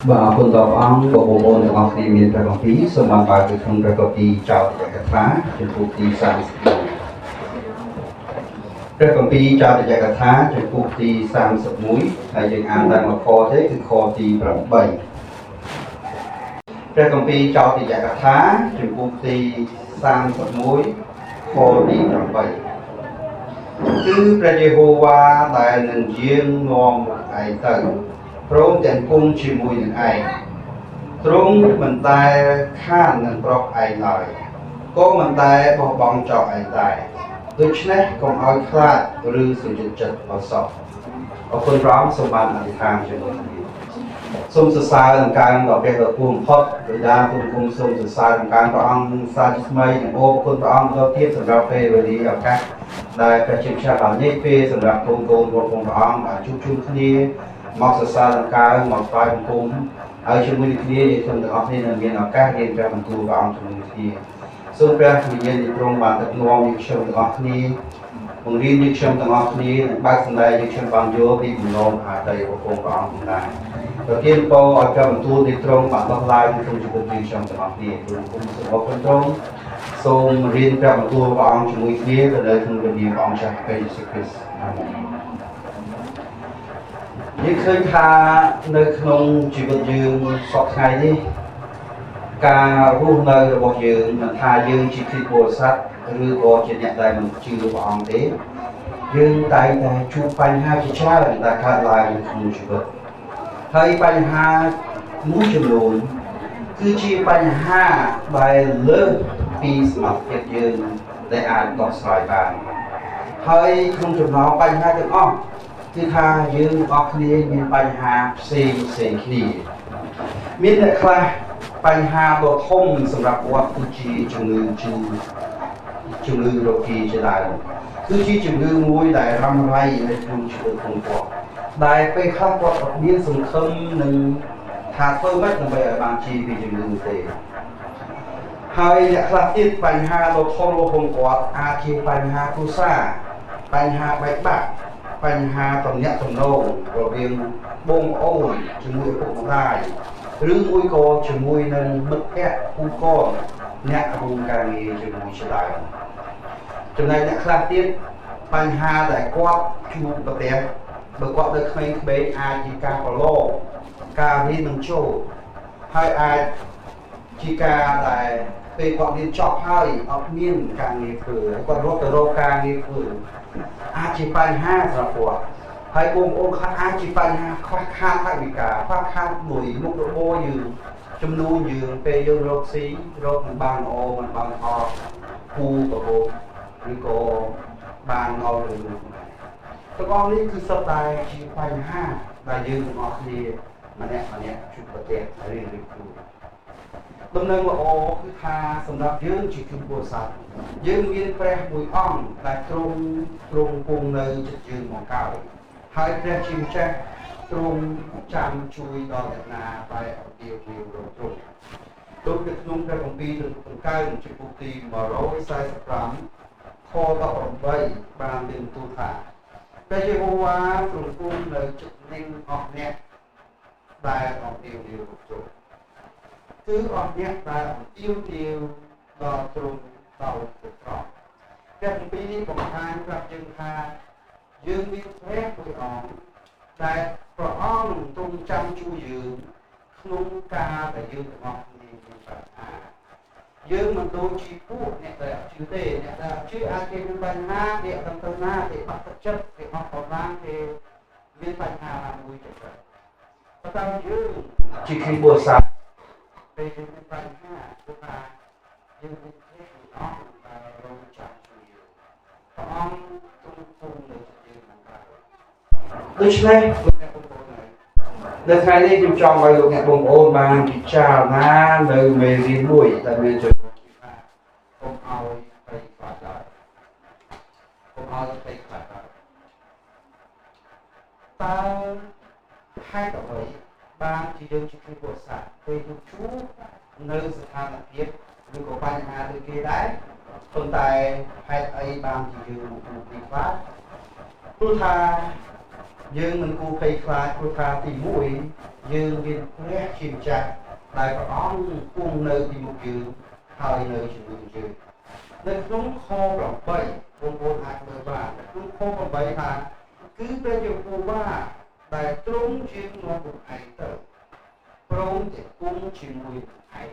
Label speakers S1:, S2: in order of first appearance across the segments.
S1: បាទអរគុណដល់ព្រះអង្គបងប្អូនទាំងអស់គ្នាមានព្រះគម្ពីរសូមបានបើកទៅក្នុងព្រះគម្ពីរចោទយកថាជំពូកទី31ព្រះគម្ពីរចោទយកថាជំពូកទី31ហើយយើងអានតែមួយខទេគឺខទី8ព្រះគម្ពីរចោទយកថាជំពូកទី31ខទី8គឺព្រះយេហូវ៉ាដែលនឹងយាងនាំមកឯងទៅព្រមទាំងគង់ជាមួយនឹងឯងទ្រង់មិនដែលខាននឹងប្រោះឯងឡើយក៏មិនដែលបោះបង់ចោលឯងដែរដូច្នេះកុំឲ្យខ្លាចឬសញ្ជឹកចិត្តឲ្យសោះអរគុណព្រះអង្គសូមបានអធិដ្ឋានជាមួយគ្នាសូមសរសើរនឹងការដល់ព្រះដ៏គួរបំផុតដោយដាទូលគុំសូមសរសើរនឹងការព្រះអង្គសាជាថ្មីនិងអរគុណព្រះអង្គដល់ទៀតសម្រាប់ពេលវេលាឱកាសដែលព្រះជាម្ចាស់បានញែកពេលសម្រាប់កូនកូនរបស់ព្រះអង្គបានជួបជុំគ្នាមកសរសើរនឹងការមកថ្វាយបង្គំហើយជាមួយនឹងគ្នាយើងសូមទាំងអស់គ្នានឹងមានឱកាសរៀនព្រះបន្ទូលព្រះអង្គជាមួយនឹងគ្នាសូមព្រះវិញ្ញាណនៃទ្រង់បានដឹកនាំយើងខ្ញុំទាំងអស់គ្នាបង្រៀនយើងខ្ញុំទាំងអស់គ្នានិងបើកសម្ដែងយើងខ្ញុំបានយល់ពីបំណងអាតីរបស់ព្រះអង្គផងដែរប្រទានពរឲ្យព្រះបន្ទូលនៃទ្រង់បានដោះឡើងក្នុងជីវិតយើងខ្ញុំទាំងអស់គ្នាទូលគុំសូមអរគុណទ្រង់សូមរៀនព្រះបន្ទូលព្រះអង្គជាមួយគ្នាទៅនៅក្នុងព្រះនាមព្រះអង្គចាស់ព្រះយេស៊ូវគ្រីស្ទអាមែនយើងឃើញថានៅក្នុងជីវិតយើងសពថ្ងៃនេះការរស់នៅរបស់យើងមិនថាយើងជាគ្រីស្ទបរិស័ទឬក៏ជាអ្នកដែលមិនជឿព្រះអង្គទេយើងតែងតែជួបបញ្ហាជាច្រើនដែលកើតឡើងនៅក្នុងជីវិតហើយបញ្ហាមួយចំនួនគឺជាបញ្ហាដែលលើសពីសមត្ថភាពយើងដែលអាចដោះស្រាយបានហើយក្នុងចំណោមបញ្ហាទាំងអស់គឺថាយើងទាំងអស់គ្នាមានបញ្ហាផ្សេងផ្សេងគ្នាមានអ្នកខ្លះបញ្ហាដ៏ធំសម្រាប់គាត់គឺជាជំងឺជូជំងឺរោគាជាដើមគឺជាជំងឺមួយដែលរ៉ាំរ៉ៃនៅក្នុងជីវិតของគាត់ដែលពេលខ្លះគាត់អត់មានសង្ឃឹមនឹងថាធ្វើម៉េចដើម្បីឲ្យបានជាពីជំងឺទេហើយអ្នកខ្លះទៀតបញ្ហាដ៏ធំរបស់គាត់អាចជាបញ្ហាគ្រួសារបញ្ហាបែកបាក់បញ្ហាទំនាក់ទំនងរវាងបងប្អូនជាមួយឪពុកម្ដាយឬមួយក៏ជាមួយនឹងមិត្តភក្តិគូកនអ្នករួមការងារជាមួយជាដើមចំណែកអ្នកខ្លះទៀតបញ្ហាដែលគាត់ជួបប្រទះបើគាត់នៅក្មេងៗអាចជាការប្រឡងការរៀននឹងចូលហើយអាចជាការដែលពេលគាត់រៀនចប់ហើយអត់មានការងារធ្វើហើយគាត់រត់ទៅរកការងារធ្វើអាចជាបញ្ហាសម្រាប់គាត់ហើយបងប្អូនខ្លះអាចជាបញ្ហាខ្វះខាតថវិកាខ្វះខាតលុយមុខរបរយើងចំនួនយើងពេលយើងរកស៊ីរកមិនបានល្អមិនបានអត់គូប្រកបឬក៏បានអត់ឬទាំងអស់នេះគឺសុទ្ធតែជាបញ្ហាដែលយើងទាំងអស់គ្នាម្នាក់ម្នាក់ជួបប្រទះរៀងៗខ្លួនដំណឹងល្អគឺថាសម្រាប់យើងជាគ្រីស្ទបរិស័ទយើងមានព្រះមួយអង្គដែលទ្រង់គង់នៅចិត្តយើងមកកើតហើយព្រះជាម្ចាស់ទ្រង់ចាំជួយដល់អ្នកណាដែលអំពាវនាវរកទ្រង់ដូចនៅក្នុងព្រះគម្ពីរទំនុកដង្កើងជំពូកទី145ខ18បានមានទូលថាព្រះយេហូវ៉ាទ្រង់គង់នៅចិត្តនឹងអស់អ្នកដែលអំពាវនាវរកទ្រង់គឺអស់អ្នកដែលអំពាវនាវដល់ទ្រង់ដោយត្រង់ព្រះគម្ពីរនេះបង្ហាញប្រាប់យើងថាយើងមានព្រះមួយអង្គដែលព្រះអង្គទ្រង់ចាំជួយយើងក្នុងការដែលយើងទាំងអស់គ្នាមានបញ្ហាយើងមិនដូចជាពួកអ្នកដែលអត់ជឿទេអ្នកដែលអត់ជឿអាចគេមានបញ្ហាគេអត់ដឹងទៅណាគេបាក់ទឹកចិត្តគេអស់កម្លាំងគេមានបញ្ហាណាមួយទៅប៉ុន្តែយើងជាគ្រីស្ទបរិស័ទពេលយើងមានបញ្ហាគឺថាយើងមានព្រះមួយអង្គដែលរងចាំជួយយើងព្រះអង្គទ្រង់គង់នៅយើងមកកើតដូច្នេះលោកអ្នកបងប្អូននៅថ្ងៃនេះខ្ញុំចង់ឲ្យលោកអ្នកបងប្អូនបានពិចារណានៅមេរៀនមួយដែលមានចំណងថាកុំឲ្យភ័យខ្លាចឡើយកុំឲ្យភ័យខ្លាចឡើយតើហេតុអ្វីបានជាយើងជាគ្រីស្ទបរិស័ទពេលយើងជួបនៅស្ថានភាពឬក៏បញ្ហាដូចគេដែរប៉ុន្តែហេតុអីបានជាយើងមកជួបនេះខ្លះព្រោះថា យើងមិនគួរភ័យខ្លាចព្រោះថាទី1យើងមានព្រះជាម្ចាស់ដែលព្រះអង្គគង់នៅពីមុខយើងហើយនៅជាមួយយើងនៅក្នុងខ8បងប្អូនអាចមើលបានក្នុងខ8ថាគឺព្រះយេហូវ៉ាដែលទ្រង់ជានាំពួកឯងទៅព្រមទាំងគង់ជាមួយនឹងឯង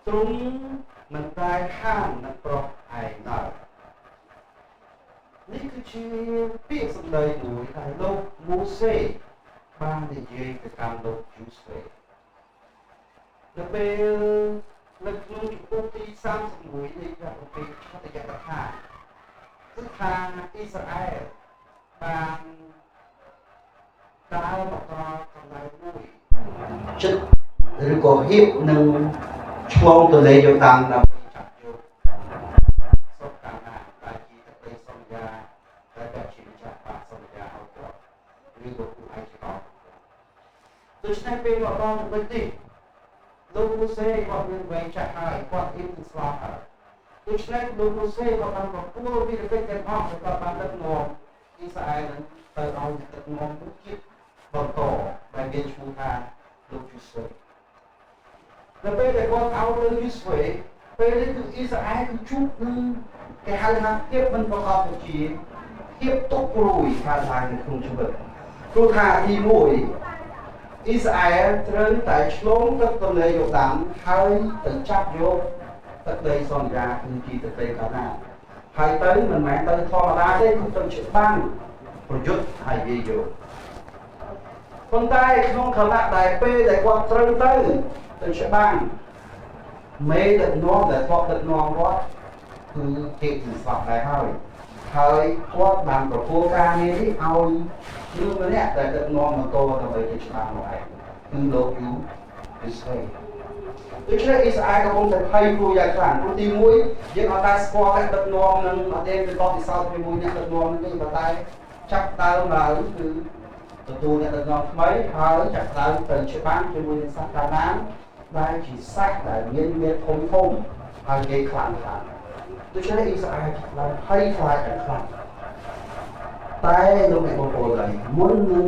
S1: ទ្រង់មិនដែលខាននឹងប្រោះឯងឡើយនេះគឺជាពាក្យសម្ដីមួយដែលលោកម៉ូសេបាននិយាយទៅកាន់លោកយូស្វេនៅពេលនៅក្នុងជំពូកទី31នៃព្រះគម្ពីរឆន្ទយកថាគឺថាអ៊ីស្រាអែលបានដើរមកដល់កន្លែងមួយចិត្តឬក៏ហៀបនឹងឆ្លងទន្លេយ៉ូដានដើម្បីចាប់យកស្រុកកាណានដែលជាទឹកដីសន្យាដែលព្រះជាម្ចាស់បានសន្យាឲ្យគាត់ឬក៏ពួកឯងជាកដូច្នេះពេលមកដល់ចំណុចនេះលោកម៉ូសេគាត់មានវ័យចាស់ហើយគាត់អៀននឹងស្លាប់ហើយដូច្នេះលោកម៉ូសេក៏បានប្រគល់វីរកិច្ចទាំងអស់ដែលគាត់បានដឹកនាំអ៊ីស្រាអែលនឹងទៅឲ្យអ្នកដឹកនាំមួយជាតិបន្តដែលមានឈ្មោះថាលោកយូស្វេដល់ពេលដែលគាត់ឲ្យទៅយូស្វេពេលនេះគឺអ៊ីស្រាអែលគឺជួបនឹងគេហៅថាភាពមិនប្រកបវិជ្ជាភាពទុក្ខព្រួយកើតឡើងនៅក្នុងជីវិតព្រោះថាទី1អ៊ីស្រាអែលត្រូវតែឆ្លងទឹកទន្លេយ៉ូដានហើយទៅចាប់យកទឹកដីសន្យាគឺជាទឹកដីកាណានហើយទៅមិនមែនទៅធម្មតាទេគឺទៅច្បាំងប្រយុទ្ធហើយវាយកប៉ុន្តែក្នុងខណៈដែលពេលដែលគាត់ត្រូវទៅច្បាំងមេដឹកនាំដែលធ្លាប់ដឹកនាំគាត់គឺគេនឹងស្លាប់ដែរហើយហើយគាត់បានប្រគល់ការងារនេះឲ្យលោកម្នាក់ដែលដឹកនាំបន្តដើម្បីទៅច្បាំងនោះឯងគឺលោកយូស្វេដូច្នេះអ៊ីស្រាអែលកំពុងតែភ័យព្រួយយ៉ាងខ្លាំងព្រោះទី1យើងអត់ដែលស្គាល់អ្នកដឹកនាំនឹងអត់ទេពីបទពិសោធន៍ជាមួយអ្នកដឹកនាំនេះទេប៉ុន្តែចាប់ដើមឡើងគឺទទួលអ្នកដឹកនាំថ្មីហើយចាប់ដើមទៅច្បាំងជាមួយនឹងសាសកាណានដែលជាសាសដែលមានមេធំធំហើយគេខ្លាំងខ្លាំងដូច្នេះអ៊ីស្រាអែលចាប់ដើមភ័យខ្លាចយ៉ាងខ្លាំងតែលោកអ្នកបងប្អូនហើយមុននឹង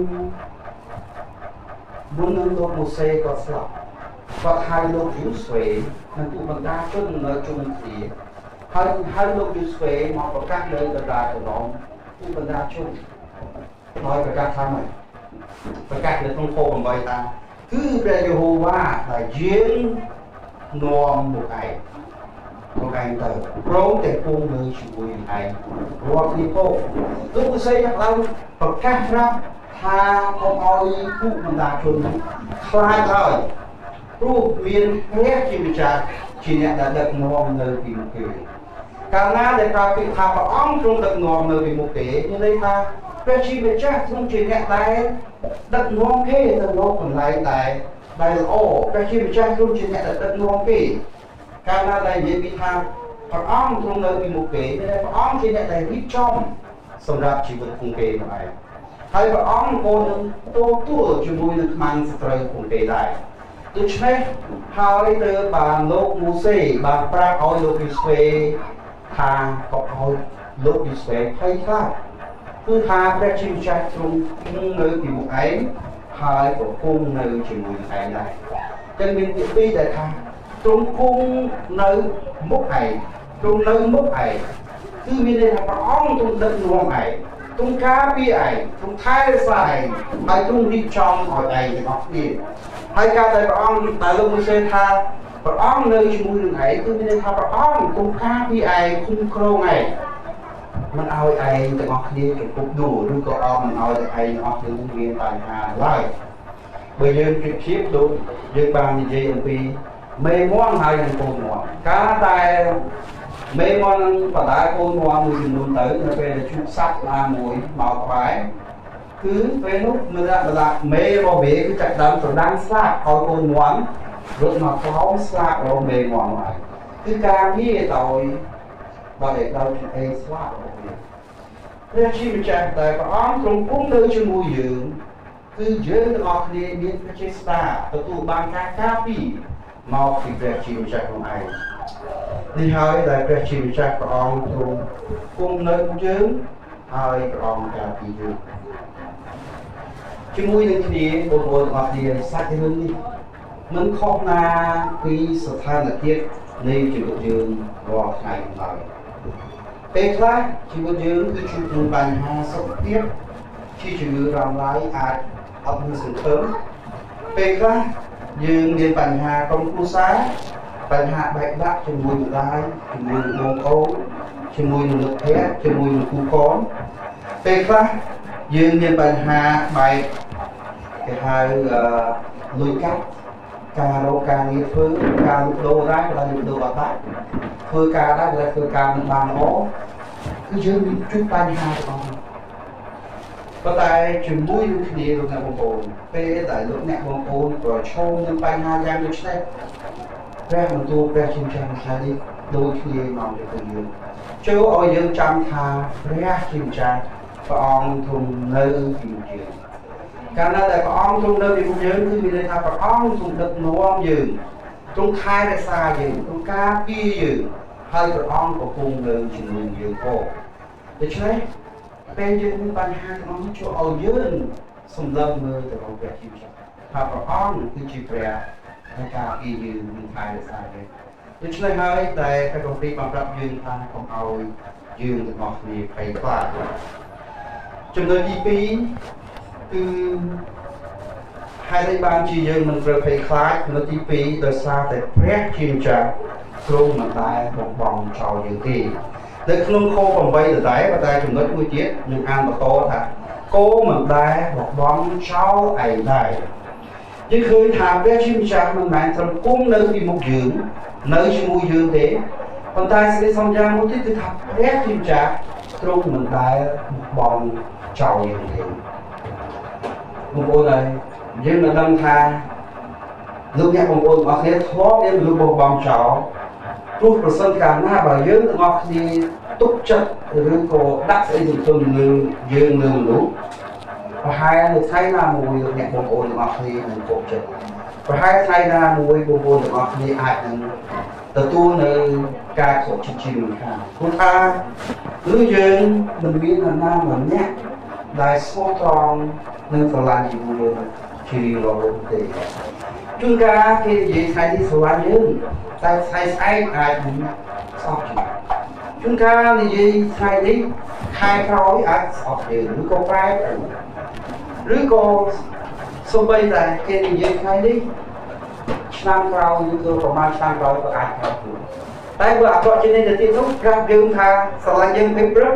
S1: លោកម៉ូសេគាត់ស្លាប់គាត់ហៅលោកយូស្វេនិងពួកបណ្ដាជននៅជុំគ្នាហើយហៅលោកយូស្វេមកប្រកាសលើកណ្ដាលចំណងពួកបណ្ដាជនហើយប្រកាសថាម៉េចប្រកាសនៅក្នុងខ8ថាគឺព្រះយេហូវ៉ាដែលយើងនាំមកឯងទៅព្រមទាំងគង់នៅជាមួយនឹងឯងរាល់គ្នាផងលោកម៉ូសេចាប់ដើមប្រកាសប្រាប់ថាកុំឲ្យពួកបណ្ដាជនខ្លាចឡើយព្រោះមានព្រះជាម្ចាស់ជាអ្នកដែលដឹកនាំនៅពីមុខគេកាលណាដែលប្រើពាក្យថាព្រះអង្គទ្រង់ដឹកនាំនៅពីមុខគេមានន័យថាព្រះជាម្ចាស់ទ្រង់ជាអ្នកដែលដឹកនាំគេទៅរកកន្លែងដែលល្អព្រះជាម្ចាស់ទ្រង់ជាអ្នកដែលដឹកនាំគេកាលណាដែលនិយាយពីថាព្រះអង្គទ្រង់នៅពីមុខគេមានន័យព្រះអង្គជាអ្នកដែលរៀបចំសម្រាប់ជីវិតของគេនោះឯងហើយព្រះអង្គក៏នឹងទទួលជាមួយនឹងខ្មាំងសត្រូវของគេដែរដូច្នេះហើយទៅបានលោកម៉ូសេបានប្រាប់ឲ្យលោកយូស្វេថាកុំឲ្យលោកយូស្វេភ័យខ្លាចគឺថាព្រះជាម្ចាស់ទ្រង់គង់នៅពីមុខឯងហើយក៏គង់នៅជាមួយនឹងឯងដែរចឹងមានពាក្យពីរដែលថាទ្រង់គង់នៅមុខឯងទ្រង់នៅមុខឯងគឺមានន័យថាព្រះអង្គទ្រង់ដឹកនាំឯងទ្រង់ការពារឯងទ្រង់ថែរក្សាឯងហើយទ្រង់រៀបចំឲ្យឯងទាំងអស់គ្នាហើយការដែលព្រះអង្គដែលលោកម៉ូសេថាព្រះអង្គនៅជាមួយនឹងឯងគឺមានន័យថាព្រះអង្គទ្រង់ការពារឯងคุ้មគ្រងឯងមិនឲ្យឯងទាំងអស់គ្នាចំគប់ដួលឬក៏អត់មិនឲ្យតែឯងទាំងអស់គ្នាមានបញ្ហាឡើយបើយើងប្រៀបធៀបដូចយើងបាននិយាយអំពីមេមាន់ហើយនឹងកូនមាន់កាលតែមេមាន់នឹងបដាកូនមាន់មួយចំនួនទៅនៅពេលដែលជួបសត្វណាមួយមកក្បែរគឺពេលនោះមេបដាមេរបស់វាគឺចាប់ដើមត្រដាងស្លាកឲ្យកូនមាន់រត់មកក្រោមស្លាករបស់មេមាន់ហើយគឺការពារដោយដោយចង្អេរស្លាករបស់វាព្រះជាម្ចាស់ដែលព្រះអង្គទ្រង់គង់នៅជាមួយយើងគឺយើងទាំងអស់គ្នាមានព្រះចេស្តាទទួលបានការការពារមកពីព្រះជាម្ចាស់ខ្លួនឯងនេះហើយដែលព្រះជាម្ចាស់ព្រះអង្គទ្រង់គង់នៅយើងហើយព្រះអង្គការពារយើង ជាមួយនឹងគ្នាបងប្អូនទាំងអស់គ្នាសាច់រឿងនេះមិនខុសណាពីស្ថានភាពនៃជីវិតយើងរាល់ថ្ងៃឡើយពេលខ្លះជីវិតយើងគឺជួបនឹងបញ្ហាសុខភាពជាជំងឺរ៉ាំរ៉ៃអាចអត់មានសង្ឃឹមពេលខ្លះយើងមានបញ្ហាក្រុមគ្រួសារបញ្ហាបែកបាក់ជាមួយម្ដាយជាមួយនឹងបងប្អូនជាមួយនឹងមិត្តភក្តិជាមួយនឹងគូកនពេលខ្លះយើងមានបញ្ហាបែកគេហៅលុយកាត់ការរកការងារធ្វើការលក់ដូរដែរក៏លក់ដូរអត់ដែរធ្វើការដែរក៏ធ្វើការមិនបានល្អគឺយើងមានជួបបញ្ហាទាំងអស់ប៉ុន្តែជាមួយនឹងគ្នាលោកអ្នកបងប្អូនពេលដែលលោកអ្នកបងប្អូនប្រឈមនឹងបញ្ហាយ៉ាងដូចនេះព្រះបន្ទូលព្រះជាម្ចាស់ថ្ងៃនេះដូចគ្នាមកទៅយើងចូលឲ្យយើងចាំថាព្រះជាម្ចាស់ព្រះអង្គទ្រង់នៅពីយើងកាលណាដែលព្រះអង្គទ្រង់នៅពីយើងគឺមានន័យថាព្រះអង្គទ្រង់ដឹកនាំយើងទ្រង់ថែរក្សាយើងទ្រង់ការពារយើងហើយព្រះអង្គក៏គង់នៅជាមួយយើងផងដូច្នេះពេលយើងមានបញ្ហាទាំងអស់នេះជួយឲ្យយើងសម្លឹងមើលទៅរកព្រះជាម្ចាស់ថាព្រះអង្គគឺជាព្រះដែលការពារយើងនិងថែរក្សាយើងដូច្នេះហើយតែព្រះគម្ពីរបានប្រាប់យើងថាកុំឲ្យយើងទាំងអស់គ្នាភ័យខ្លាចចំណុចទី2គឺហេតុអីបានជាយើងមិនត្រូវភ័យខ្លាចចំណុចទី2ដោយសារតែព្រះជាម្ចាស់ទ្រង់មិនដែលបោះបង់ចោលយើងទេនៅក្នុងខ8ដដែលប៉ុន្តែចំណុចមួយទៀតខ្ញុំអានបន្តថាគោមិនដែលបោះបង់ចោលឯងដែរយើងឃើញថាព្រះជាម្ចាស់មិនមែនត្រឹមគង់នៅពីមុខយើងនៅជាមួយយើងទេប៉ុន្តែសេចក្តីសន្យាមួយទៀតគឺថាព្រះជាម្ចាស់ទ្រង់មិនដែលបោះបង់ចោលយើងទេបងប្អូនហើយយើងមិនដឹងថាលោកអ្នកបងប្អូនទាំងអស់គ្នាធ្លាប់មានមនុស្សបោះបង់ចោលព្រោះប្រសិនកាលណាបើយើងទាំងអស់គ្នាទុកចិត្តឬក៏ដាក់ស្អីសង្ឃឹមលើយើងលើមនុស្សប្រហែលនៅថ្ងៃណាមួយលោកអ្នកបងប្អូនទាំងអស់គ្នានឹងខកចិត្តប្រហែលថ្ងៃណាមួយបងប្អូនទាំងអស់គ្នាអាចនឹងទទួលនៅការខកចិត្តជាមិនខានព្រោះថាឬយើងមិនមាននរណាម្នាក់ដែលស្មោះត្រង់នឹងស្រឡាញ់ជាមួយយើងជារៀងរហូតទេជួនកាលគេនិយាយថ្ងៃនេះស្រឡាញ់យើងតែថ្ងៃស្អែកអាចនឹងស្អប់យើងជួនកាលនិយាយថ្ងៃនេះខែក្រោយអាចស្អប់យើងឬក៏ប្រែឬក៏សូម្បីតែគេនិយាយថ្ងៃនេះឆ្នាំក្រោយឬក៏ប្រហែលឆ្នាំក្រោយក៏អាចប្រែប្រួលតែបើអាក្រក់ជាងនេះទៅទៀតនោះប្រាប់យើងថាស្រឡាញ់យើងពេលព្រឹក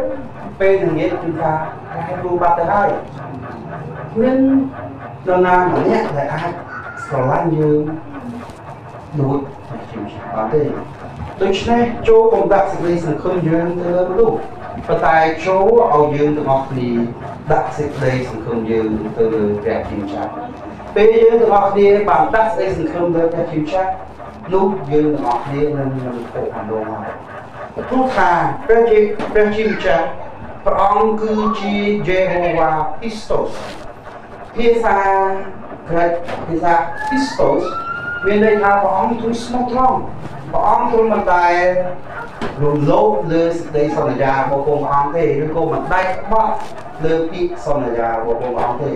S1: ពេលល្ងាចជួនកាលប្រែប្រួលបាត់ទៅហើយមាននរណាម្នាក់ដែលអាចស្រឡាញ់យើងដូចជាអត់ទេដូច្នេះចូលកុំដាក់សេចក្តីសង្ឃឹមយើងទៅលើមនុស្សប៉ុន្តែចូលឲ្យយើងទាំងអស់គ្នាដាក់សេចក្តីសង្ឃឹមយើងទៅលើព្រះជាម្ចាស់ពេលយើងទាំងអស់គ្នាបានដាក់សេចក្តីសង្ឃឹមលើព្រះជាម្ចាស់នោះយើងទាំងអស់គ្នានឹងមិនខកខានដងហើយព្រោះថាព្រះជាម្ចាស់ព្រះអង្គគឺជាយេហូវ៉ាភីស្តូសភាសាក្រិកភាសាភីស្តូសមានន័យថាព្រះអង្គទ្រង់ស្មោះត្រង់ព្រះអង្គទ្រង់មិនដែលរំលោភលើសេចក្តីសន្យារបស់ព្រះអង្គទេឬក៏មិនដែលក្បត់លើពាក្យសន្យារបស់ព្រះអង្គទេ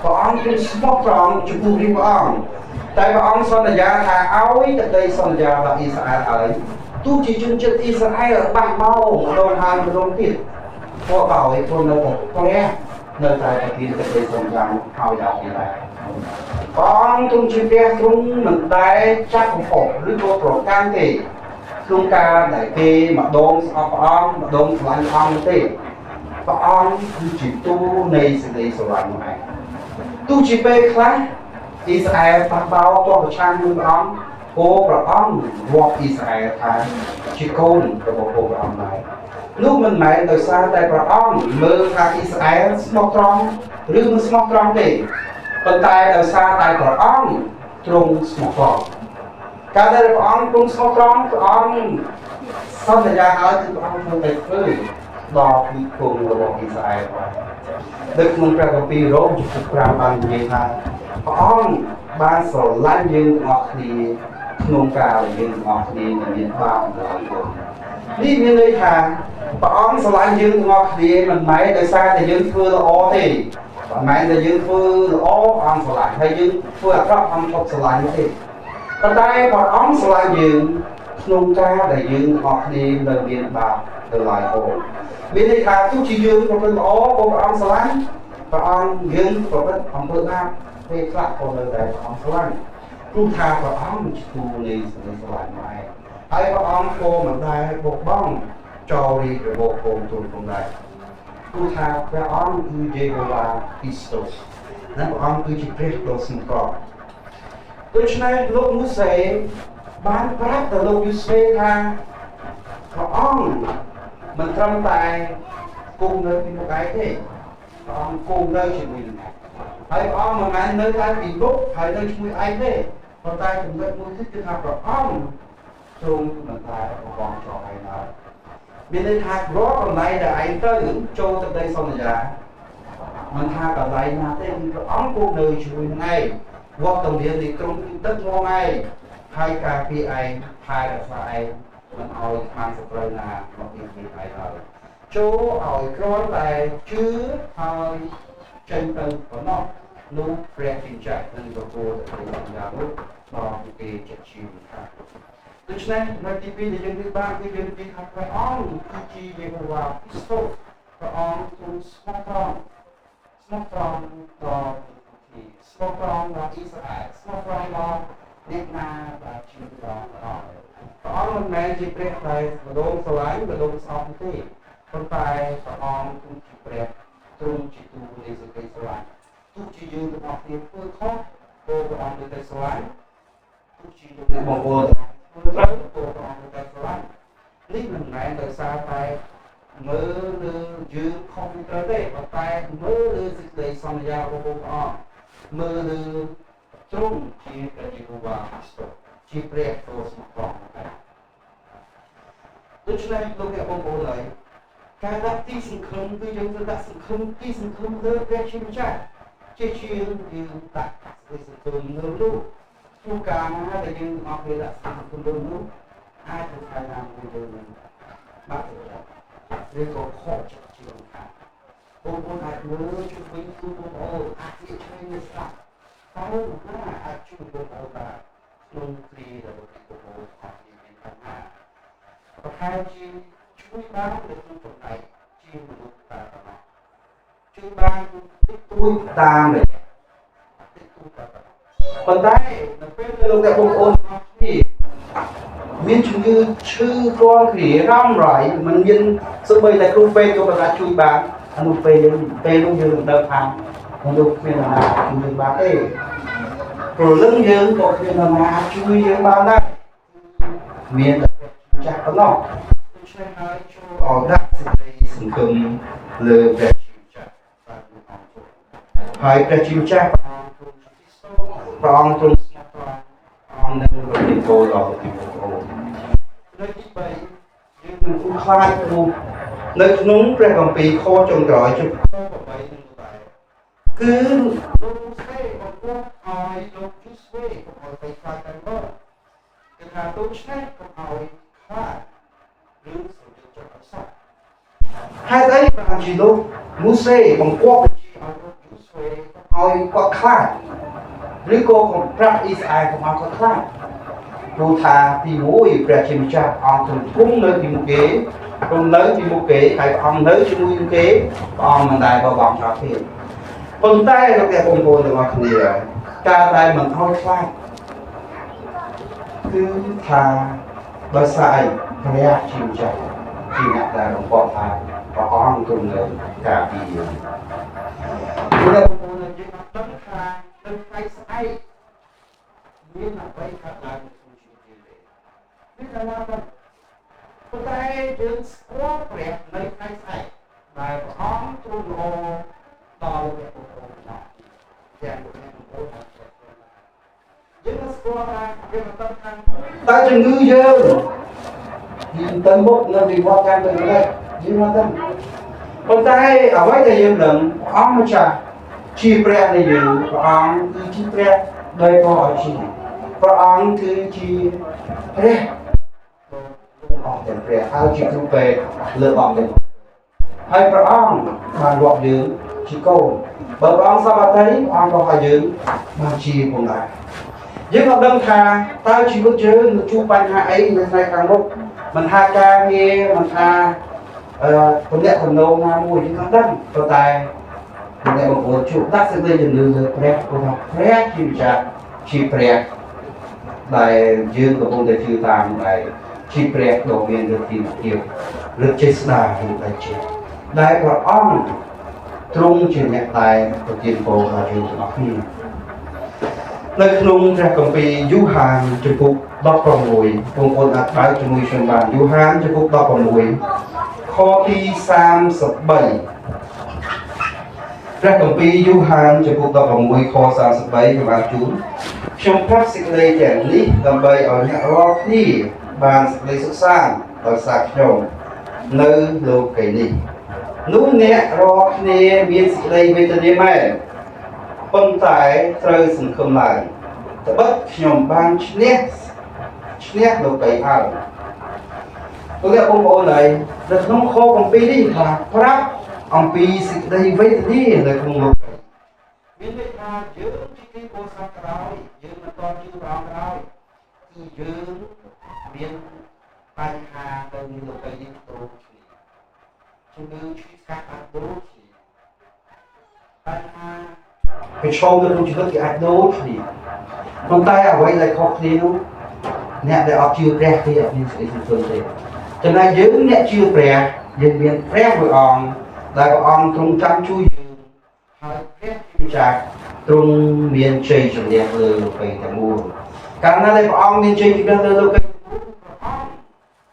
S1: ព្រះអង្គទ្រង់ស្មោះត្រង់ចំពោះព្រះអង្គតែព្រះអង្គសន្យាថាឲ្យសេចក្តីសន្យាដល់អ៊ីស្រាអែលហើយទោះជាជនជាតិអ៊ីស្រាអែលបាក់មកម្ដងហើយម្ដងទៀតក៏ដោយទ្រង់នៅតែព្រះនៅតែប្រទានសេចក្តីសន្យាឲ្យដល់គេដែរព្រះអង្គទ្រង់ជាព្រះទ្រង់មិនដែលចាត់កំហុសឬក៏ប្រកាន់ទេក្នុងការដែលគេម្ដងស្អប់ព្រះអង្គម្ដងស្រឡាញ់ព្រះអង្គទេព្រះអង្គគឺជាទូនៃសេចក្តីស្រឡាញ់នោះឯងទោះជាពេលខ្លះអ៊ីស្រាអែលប៉ះបោទាស់ប្រឆាំងនឹងព្រះអង្គក៏ព្រះអង្គរាប់អ៊ីស្រាអែលថាជាកូនរបស់ព្រះអង្គដែរនោះមិនមែនដោយសារតែព្រះអង្គមើលថាអ៊ីស្រាអែលស្មោះត្រង់ឬមិនស្មោះត្រង់ទេប៉ុន្តែដោយសារតែព្រះអង្គទ្រង់ស្មោះត្រង់ការដែលព្រះអង្គទ្រង់ស្មោះត្រង់ព្រះអង្គសន្យាហើយគឺព្រះអង្គធ្វើតែធ្វើដល់ពីគង់របស់អ៊ីស្រាអែលដែរនៅក្នុងព្រះគម្ពីររ៉ូមជំពូក5បាននិយាយថាព្រះអង្គបានស្រឡាញ់យើងទាំងអស់គ្នាក្នុងកាលដែលយើងទាំងអស់គ្នានឹងមានបាបដល់យើងនេះមានន័យថាព្រះអង្គស្រឡាញ់យើងទាំងអស់គ្នាមិនមែនដោយសារតែយើងធ្វើល្អទេ ព្រះ មិនមែនតែយើងធ្វើល្អព្រះអង្គស្រឡាញ់ហើយយើងធ្វើអាក្រក់ព្រះអង្គឈប់ស្រឡាញ់ទេប៉ុន្តែព្រះអង្គស្រឡាញ់យើងក្នុងការដែលយើងទាំងអស់គ្នានៅមានបាបនៅឡើយផងមានន័យថាទោះជាយើងប្រព្រឹត្តល្អក៏ព្រះអង្គស្រឡាញ់ព្រះអង្គយើងប្រព្រឹត្តអំពើបាបពេលខ្លះក៏នៅតែព្រះអង្គស្រឡាញ់ព្រោះថាព្រះអង្គជាទូនៃសេចក្តីស្រឡាញ់មកឯងហើយព្រះអង្គក៏មិនដែលបោះបង់ចោលរាជរបស់កូនទ្រង់ផងដែរព្រោះថាព្រះអង្គគឺយេហូវ៉ាគ្រីស្ទនិងព្រះអង្គគឺជាព្រះដ៏ស្មោះត្រង់ដូច្នេះលោកម៉ូសេបានប្រាប់ទៅលោកយូស្វេថាព្រះអង្គមិនត្រឹមតែគង់នៅពីមុខឯងទេព្រះអង្គគង់នៅជាមួយនឹងឯងហើយព្រះអង្គមិនមែននៅតែពីមុខហើយនៅជាមួយឯងទេប៉ុន្តែចំណុចមួយទៀតគឺថាព្រះអង្គទ្រង់មិនតែបបងចោលឯងឡើយមានន័យថារាល់កន្លែងដែលឯងទៅចូលទឹកដីសន្យាមិនថាកន្លែងណាទេគឺព្រះអង្គគង់នៅជាមួយនឹងឯងវត្តមាននៃទ្រង់គឺដឹកនាំឯងហើយការពារឯងថែរក្សាឯងមិនឲ្យខ្មាំងសត្រូវណាមកពីឯងឡើយចូលឲ្យគ្រាន់តែជឿហើយចេញទៅប៉ុណ្ណោះនោះព្រះជាម្ចាស់នឹងប្រគល់ទៅសន្យានោះដល់គេចិត្តជីវិតថាដូច្នេះនៅទីពីរដែលយើងនិយាយបានគឺយើងនិយាយថាព្រះអង្គគឺជាយេហូវ៉ាគ្រីស្ទព្រះអង្គទ្រង់ស្មោះត្រង់ស្មោះត្រង់ដល់ទីស្មោះត្រង់ដល់អ៊ីស្រាអែលស្មោះត្រង់ដល់អ្នកណាដែលជឿដល់ព្រះអង្គព្រះអង្គមិនមែនជាព្រះដែលម្ដងស្រឡាញ់ម្ដងស្អប់ទេប៉ុន្តែព្រះអង្គគឺជាព្រះទ្រង់ជាទូនៃសេចក្តីស្រឡាញ់ទោះជាយើងទាំងអស់គ្នាធ្វើខុសក៏ព្រះអង្គនៅតែស្រឡាញ់ទោះជាយើងបងប្អូនធ្វើត្រូវក៏ព្រះអង្គនៅតែស្រឡាញ់នេះមិនមែនដោយសារតែមើលលើយើងខុសត្រូវទេប៉ុន្តែមើលលើសេចក្តីសន្យារបស់ព្រះអង្គមើលលើទ្រង់ជាព្រះយេហូវ៉ាគ្រីស្ទជាព្រះដ៏ស្មោះត្រង់ដែរដូច្នេះលោកអ្នកបងប្អូនហើយការដាក់ទីសង្ឃឹមគឺយើងត្រូវដាក់សង្ឃឹមទីសង្ឃឹមលើព្រះជាម្ចាស់ជាជាងយើងដាក់ទីសង្ឃឹមលើមនុស្សជួនកាលណាដែលយើងអត់ពេលដាក់សង្ឃឹមលើមនុស្សអាចទៅថ្ងៃណាមួយយើងនឹងបាក់ឬក៏ខកចិត្តជាងខាងបងប្អូនអាចមើលជុំវិញខ្លួនបងប្អូនអាចនិយាយឆ្ងាយស្ដាប់តើណាអាចជួយបងប្អូនបានក្នុងគ្រាដែលបងប្អូនអាចមានបញ្ហាប្រហែលជាជួយបាននៅក្នុងចំណែកជាមនុស្សតែប៉ុណ្ណោះជួយបានតិចតួចតាមរយៈតិចតួចតែប៉ុណ្ណោះប៉ុន្តែនៅពេលដែលលោកអ្នកបងប្អូនទាំងអស់គ្នាមានជំងឺឈឺគ្រាន់គ្រារ៉ាំរ៉ៃមិនមានសូម្បីតែគ្រូពេទ្យក៏មិនអាចជួយបានអានោះពេលយើងពេលនោះយើងនឹងដឹងថាមនុស្សគ្មាននរណាជួយយើងបានទេព្រលឹងយើងក៏គ្មាននរណាជួយយើងបានដែរមានតែចាស់ប៉ុណ្ណោះដូច្នេះហើយចូលឲ្យដាក់សេចក្តីសង្ឃឹមលើព្រះជាម្ចាស់បាទអង្គទ្រង់ហើយព្រះជាម្ចាស់ព្រះអង្គទ្រង់ជាគ្រីស្ទព្រះអង្គទ្រង់ស្មោះត្រង់អង្គនឹងប្រទានពរដល់ព្រះបងប្អូននៅទី3យើងនឹងគូខ្លាចព្រោះនៅក្នុងព្រះគម្ពីរខចុងក្រោយជុំខ8នឹងដែរគឺលោកម៉ូសេបង្គាប់ឲ្យលោកយូស្វេកុំឲ្យទៅខ្លាចតែម្ដងគឺថាដូច្នេះកុំឲ្យខ្លាចឬស្រយចិត្តអត់សោះហេតុអីបានជាលោកម៉ូសេបង្គាប់បញ្ជាឲ្យលោកយូស្វេឲ្យគាត់ខ្លាចឬក៏កុំប្រាប់អ៊ីស្រាអែលកុំឲ្យគាត់ខ្លាចព្រោះថាទី1ព្រះជាម្ចាស់អង្គទ្រង់គង់នៅពីមុខគេទ្រង់នៅពីមុខគេហើយព្រះអង្គនៅជាមួយនឹងគេព្រះអង្គមិនដែលបបង់ចោលទេប៉ុន្តែលោកអ្នកបងប្អូនទាំងអស់គ្នាការដែលមិនឲ្យខ្លាចគឺថាដោយសារអីព្រះជាម្ចាស់ជាអ្នកដែលបង្គាប់ថាព្រះអង្គទ្រង់នៅការពារយើងលោកបងប្អូនយើងអត់ដឹងថានៅថ្ងៃស្អែកមានអ្វីកើតឡើងក្នុងជីវិតយើងទេមានតែថាប៉ុន្តែយើងស្គាល់ព្រះនៅថ្ងៃស្អែកដែលព្រះអង្គទ្រង់ល្អដល់អ្នកបងប្អូនទាំងទាំងអ្នកបងប្អូនទាំងយើងស្គាល់ថាយើងមិនដឹងថាតើជំងឺយើងយើងទៅមុខនៅវិវត្តតាមទៅនេះយើងមិនដឹងប៉ុន្តែអ្វីដែលយើងដឹងព្រះអង្គម្ចាស់ជាព្រះនៃយើងព្រះអង្គគឺជាព្រះដែលក៏ឲ្យជាព្រះអង្គគឺជាព្រះអស់ទាំងព្រះហើយជាគ្រូពេទ្យលើអង្គទាំងហើយព្រះអង្គបានរាប់យើង ជាកូនបើព្រះអង្គសពអតីព្រះអង្គក៏ឲ្យយើងបានជាផងដែរយើងក៏ដឹងថាតើជីវិតយើងនឹងជួបបញ្ហាអីនៅថ្ងៃខាងមុខមិនថាការងារមិនថាអឺទំនាក់ទំនងណាមួយយើងអត់ដឹងប៉ុន្តែអ្នកបងប្អូនជួបដាក់សេចក្តីជំនឿលើព្រះព្រោះថាព្រះជាម្ចាស់ជាព្រះដែលយើងកំពុងតែជឿតាមនោះឯងជាព្រះដ៏មានឫទ្ធានុភាពឫទ្ធិចេស្តាឬតេជៈដែលព្រះអង្គទ្រង់ជាអ្នកតែប្រទានពរដល់យើងទាំងអស់គ្នានៅក្នុងព្រះគម្ពីរយូហានជំពូក16បងប្អូនអាចបើកជាមួយខ្ញុំបានយូហានជំពូក16ខទី33ព្រះគម្ពីរយូហានជំពូក16ខ33ខ្ញុំបានជូនខ្ញុំប្រាប់សេចក្តីទាំងនេះដើម្បីឲ្យអ្នករាល់គ្នាបានសេចក្តីសុខសាន្តដោយសារខ្ញុំនៅលោកីនេះនោះអ្នករាល់គ្នាមានសេចក្តីវេទនាមែនប៉ុន្តែត្រូវសង្ឃឹមឡើងត្បិតខ្ញុំបានឈ្នះឈ្នះលោកីហើយលោកអ្នកបងប្អូនហើយនៅក្នុងខគម្ពីរនេះបានប្រាប់អំពីសេចក្តីវេទនានៅក្នុងលោកីមានន័យថាយើងជាគ្រីស្ទបរិស័ទក្រោយយើងមិនទាន់ជឿព្រះអង្គក្រោយគឺយើងមានបញ្ហាទៅនឹងលោកីនេះដូចគ្នាជំងឺឈឺស្កាត់អាចដូចគ្នាបញ្ហាប្រឈមនៅក្នុងជីវិតគេអាចដូចគ្នាប៉ុន្តែអ្វីដែលខុសគ្នានោះអ្នកដែលអត់ជឿព្រះគេអត់មានសេចក្តីសង្ឃឹមទេចំណែកយើងអ្នកជឿព្រះយើងមានព្រះមួយអង្គដែលព្រះអង្គទ្រង់ចាំជួយយើងហើយព្រះជាម្ចាស់ទ្រង់មានជ័យជំនះលើលោកីទាំងមូលកាលណាដែលព្រះអង្គមានជ័យជំនះលើលោកីទាំងមូលព្រះអង្គ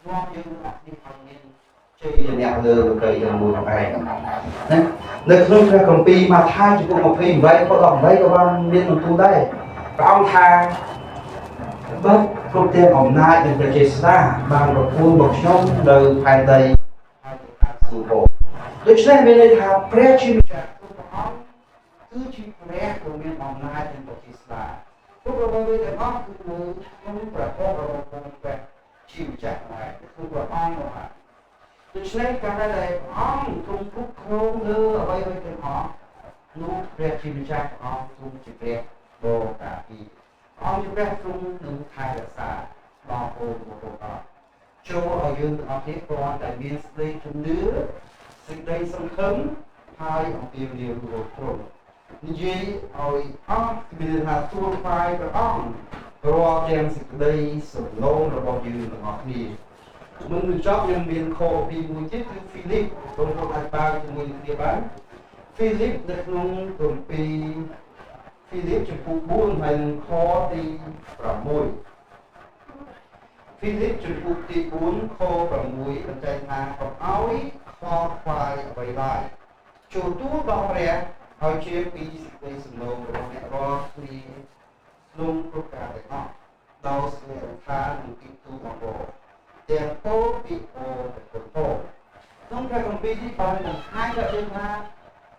S1: នាំយើងអត់នេះឲ្យមានជ័យជំនះលើលោកីទាំងមូលនោះឯងណានៅក្នុងព្រះគម្ពីរម៉ាថាយជំពូក28ខ18ក៏បានមានបន្ទូលដែរព្រះអង្គថាបើគ្រប់ទាំងអំណាចនិងព្រះចេស្តាបានប្រគល់មកខ្ញុំនៅផែនដីហើយទៅតាមសួគ៌ដូច្នេះមានន័យថាព្រះជាម្ចាស់គ្រប់ព្រះអង្គគឺជាព្រះដ៏មានអំណាចនិងព្រះចេស្តាគ្រប់របស់វាទាំងអស់គឺនៅក្នុងព្រះអង្គរបស់ព្រះជាម្ចាស់ដែរគឺព្រះអង្គនោះហើយដូច្នេះកាលដែលព្រះអង្គទ្រង់គ្រប់គ្រងលើអ្វីៗទាំងអស់នោះព្រះជាម្ចាស់ព្រះអង្គទ្រង់ជាព្រះដ៏ការពារអង្គជាព្រះទ្រង់នឹងថែរក្សាបងប្អូនរបស់ព្រះអង្គចូលឲ្យយើងទាំងអស់គ្នាគ្រាន់តែមានសេចក្តីជំនឿសេចក្តីសង្ឃឹមហើយអំពាវនាវរកទ្រង់និយាយឲ្យអស់មានថាទូលថ្វាយព្រះអង្គរាល់ទាំងសេចក្តីសំណូមរបស់យើងទាំងអស់គ្នាមុននឹងចប់យើងមានខពីមួយទៀតគឺហ្វីលីបបងប្អូនអាចបើកជាមួយនឹងគ្នាបានហ្វីលីបនៅក្នុងគម្ពីរហ្វីលីបជំពូក4ហើយនឹងខទី6ហ្វីលីបជំពូកទី4ខ6បញ្ជាក់ថាកុំឲ្យខ្វល់ខ្វាយអ្វីឡើយចូលទូលដល់ព្រះហើយជាពីសេចក្តីសំណូមរបស់អ្នករាល់គ្នាក្នុងគ្រប់ការទាំងអស់ដោយសេចក្តីអធិដ្ឋាននិងពាក្យទូលអង្វរទាំងពោលពាក្យអូទាំងគុណពោក្នុងព្រះគម្ពីរនេះបានបង្ហាញដល់យើងថា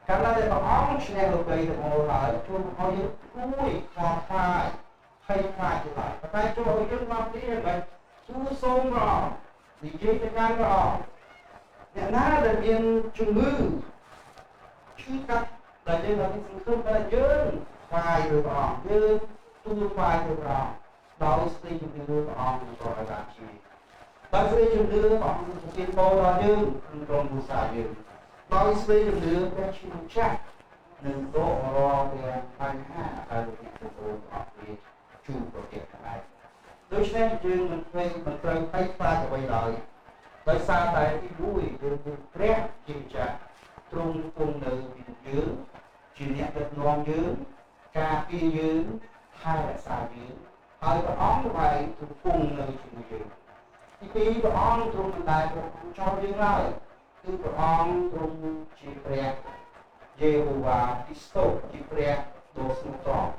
S1: កាលណាដែលព្រះអង្គឈ្នះលោកីទាំងមូលហើយជួយឲ្យយើងគួយខ្វល់ខ្វាយភ័យខ្លាចទៅឡើយប៉ុន្តែជួយឲ្យយើងមកទីនេះទូលសូមព្រះអង្គនិយាយទៅកាន់ព្រះអង្គអ្នកណាដែលមានជំងឺឈឺកាត់ដែលយើងអត់មានសង្ឃឹមតែយើងថ្វាយទៅព្រះអង្គយើងទូលថ្វាយទៅព្រះអង្គដោយស្ទីជំនឿព្រះអង្គនឹងប្រកាសជាដោយស្ទីជំនឿព្រះអង្គនឹងប្រទានពរដល់យើងក្នុងក្រុមគ្រួសារយើងដោយស្ទីជំនឿព្រះជាម្ចាស់នឹងដករាល់ទាំងបញ្ហាដែលលោកអ្នកបងប្អូនអស់គ្នាជួបប្រទះដែរដូច្នេះយើងមិនភ័យមិនត្រូវភ័យខ្លាចអ្វីឡើយដោយសារតែទី1យើងមានព្រះជាម្ចាស់ទ្រង់គង់នៅពីយើងជាអ្នកដឹកនាំយើងការពារយើងថែរក្សាយើងហើយព្រះអង្គឯងទ្រង់គង់នៅជាមួយយើងទី2ព្រះអង្គទ្រង់មិនដែលប្រគល់ចោលយើងឡើយគឺព្រះអង្គទ្រង់ជាព្រះយេហូវ៉ាគ្រីស្ទជាព្រះដ៏ស្មោះត្រង់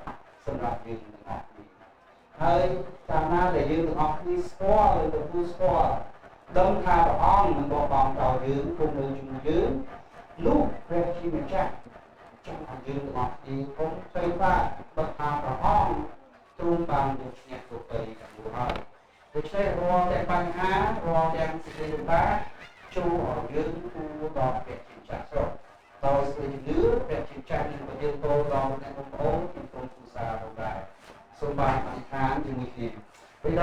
S1: សម្រាប់យើងទាំងអស់គ្នាហើយកាលណាដែលយើងទាំងអស់គ្នាស្គាល់ឬទទួលស្គាល់ដឹងថាព្រះអង្គមិនបោះបង់ចោលយើងគង់នៅជាមួយយើងនោះព្រះជាម្ចាស់ចង់ឲ្យយើងទាំងអស់គ្នាកុំភ័យខ្លាចបើថាព្រះអង្គទ្រង់បានយកឈ្នះលោកីទាំងមូលហើយដូច្នេះរាល់ទាំងបញ្ហារាល់ទាំងសេចក្តីលំបាកចូលឲ្យយើងទូលដល់ព្រះជាម្ចាស់ស្រុក ដោយសេចក្ដីជំនឿព្រះជាម្ចាស់នឹងប្រទានពរដល់អ្នកបងប្អូននិងក្រុមគ្រួសារផងដែរសូមបានអធិដ្ឋានជាមួយគ្នាពេល